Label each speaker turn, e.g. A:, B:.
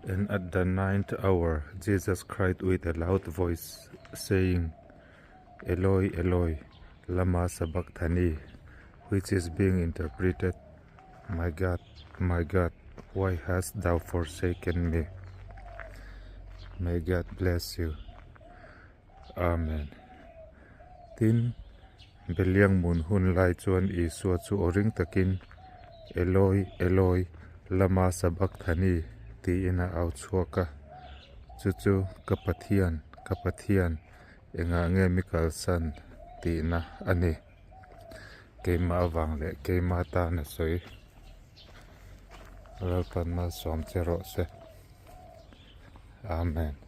A: And at the ninth hour Jesus cried with a loud voice, saying, Eloi, Eloi, lama sabachthani, which is being interpreted, My God, my God, why hast thou forsaken me? May God bless you. Amen. Tin, Beliang mun hun lai chuan Isua chu aw ring takin, Eloi, Eloi, lama sabachthani? tiin a au chhuak a. Chu chu, Ka Pathian, ka Pathian, engah nge mi kalsan? tihna a ni. Keimah avang leh keimah tan a sawi. Lalpan malsawm che rawh se. Amen.